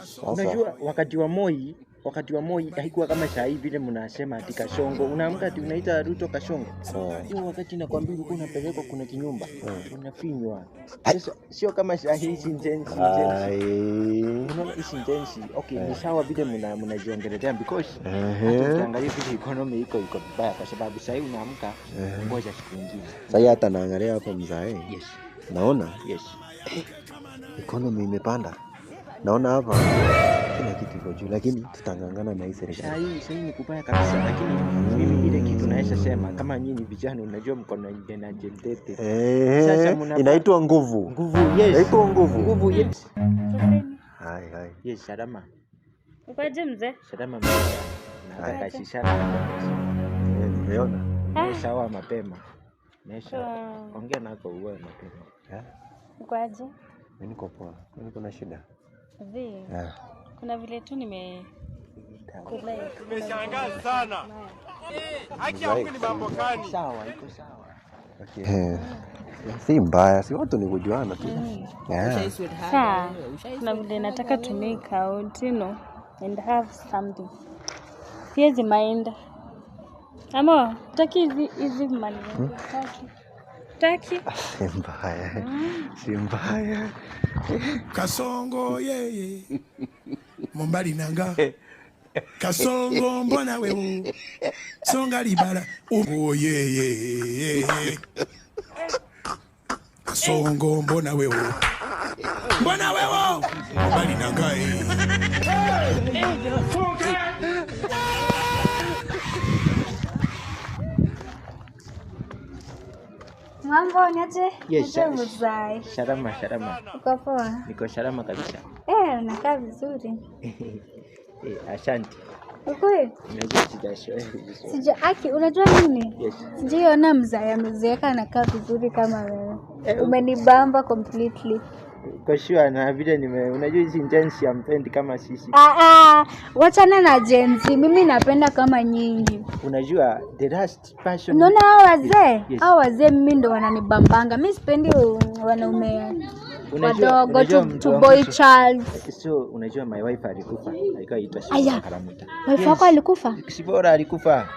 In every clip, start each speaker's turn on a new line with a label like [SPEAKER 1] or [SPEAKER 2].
[SPEAKER 1] Sasa
[SPEAKER 2] Unajua wakati wa Moi haikuwa kama saa hii vile mnasema ati Kasongo. Unaamka ati unaita Ruto Kasongo. Hiyo wakati nakwambia ulikuwa unapelekwa kuna kinyumba. Unafinywa. Sasa sio kama saa hii hizi Gen Z, Gen Z.
[SPEAKER 1] Ai.
[SPEAKER 2] Unaona hizi Gen Z, okay, ni sawa vile mnajiongelelea because hata ukiangalia vile economy iko vibaya kwa sababu saa hii unaamka ngoja siku nyingine.
[SPEAKER 1] Sasa hata naangalia hapa mzae.
[SPEAKER 2] Yes.
[SPEAKER 1] Naona economy imepanda. Naona hapa kila kitu iko juu, lakini tutang'ang'ana na hii serikali.
[SPEAKER 2] Saa hii ni kubaya kabisa, lakini mimi ile kitu naweza sema kama nyinyi vijana, unajua mko na jendete. Sasa
[SPEAKER 1] Inaitwa nguvu.
[SPEAKER 2] Nguvu, yes.
[SPEAKER 1] Inaitwa nguvu.
[SPEAKER 2] Nguvu, yes.
[SPEAKER 1] Hai hai.
[SPEAKER 2] Yes, salama.
[SPEAKER 3] Ukoje mzee?
[SPEAKER 2] Salama mzee. Na kashishana.
[SPEAKER 1] Nimeona.
[SPEAKER 2] Sawa mapema. Nesha.
[SPEAKER 3] Poa.
[SPEAKER 2] Ongea nako uwe mapema.
[SPEAKER 1] Eh?
[SPEAKER 3] Ukoaje?
[SPEAKER 1] Mimi niko poa. Kwani kuna shida?
[SPEAKER 3] Zi. Kuna vile tu nime
[SPEAKER 4] Tumeshangaa sana. Haki yangu ni mambo gani?
[SPEAKER 2] Sawa, iko sawa.
[SPEAKER 1] Okay. Si mbaya, si watu ni kujuana tu. Yeah.
[SPEAKER 3] Saa, kuna vile nataka to make out, and have something. Siwezi mind. Ama taki hizi hizi mali. Taki. Taki.
[SPEAKER 1] Si mbaya. Si mbaya.
[SPEAKER 5] Kasongo yeye Mombali nanga Kasongo mbona wewe songa libala oh yeye Kasongo mbona wewe mbona wewe Mombali nanga eh.
[SPEAKER 6] Mambo niaje?
[SPEAKER 2] Yes,
[SPEAKER 6] Niaje mzai?
[SPEAKER 2] Salama, salama.
[SPEAKER 6] Uko poa?
[SPEAKER 2] Niko salama kabisa.
[SPEAKER 6] Unakaa vizuri.
[SPEAKER 2] Asante.
[SPEAKER 6] Ukweli?
[SPEAKER 2] Unajua sijazoea.
[SPEAKER 6] Sija aki, unajua nini?
[SPEAKER 2] Yes.
[SPEAKER 6] Sijaiona mzai amezeeka anakaa vizuri kama wewe. Umenibamba completely.
[SPEAKER 2] Kwa sure na vile nime unajua hizi Gen Z hampendi kama sisi.
[SPEAKER 6] Wachana na Gen Z, mimi napenda kama nyinyi.
[SPEAKER 2] Unajua the last person.
[SPEAKER 6] Unaona hao wazee?
[SPEAKER 2] Yes.
[SPEAKER 6] Hao wazee mimi ndo wananibambanga. Mimi sipendi wanaume wadogo
[SPEAKER 2] Unajua mtu
[SPEAKER 6] to
[SPEAKER 2] wa
[SPEAKER 6] boy
[SPEAKER 2] mwisho.
[SPEAKER 6] child.
[SPEAKER 2] So unajua my wife alikufa. Alikuwa anaitwa
[SPEAKER 6] Aya.
[SPEAKER 2] Sibora Karamuta.
[SPEAKER 6] Wife wako alikufa?
[SPEAKER 2] Sibora alikufa.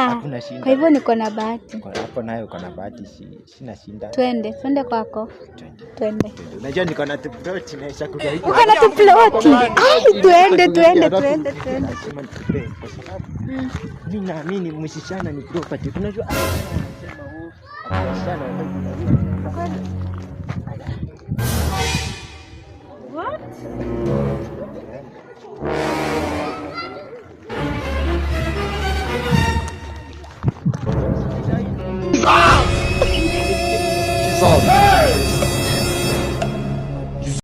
[SPEAKER 2] Hakuna shida.
[SPEAKER 6] Kwa hivyo niko na bahati.
[SPEAKER 2] Kwa hapo nayo uko na bahati, sina shida.
[SPEAKER 6] Twende, twende kwako.
[SPEAKER 2] Twende.
[SPEAKER 6] Twende.
[SPEAKER 2] Unajua niko na tuploti naweza kugaia.
[SPEAKER 6] Uko na tuploti? Ai, twende, twende, twende, twende.
[SPEAKER 2] Lazima nikupe kwa sababu mimi naamini msichana ni property. Unajua anasema oh, wasichana wanataka
[SPEAKER 3] What?
[SPEAKER 1] Jesus.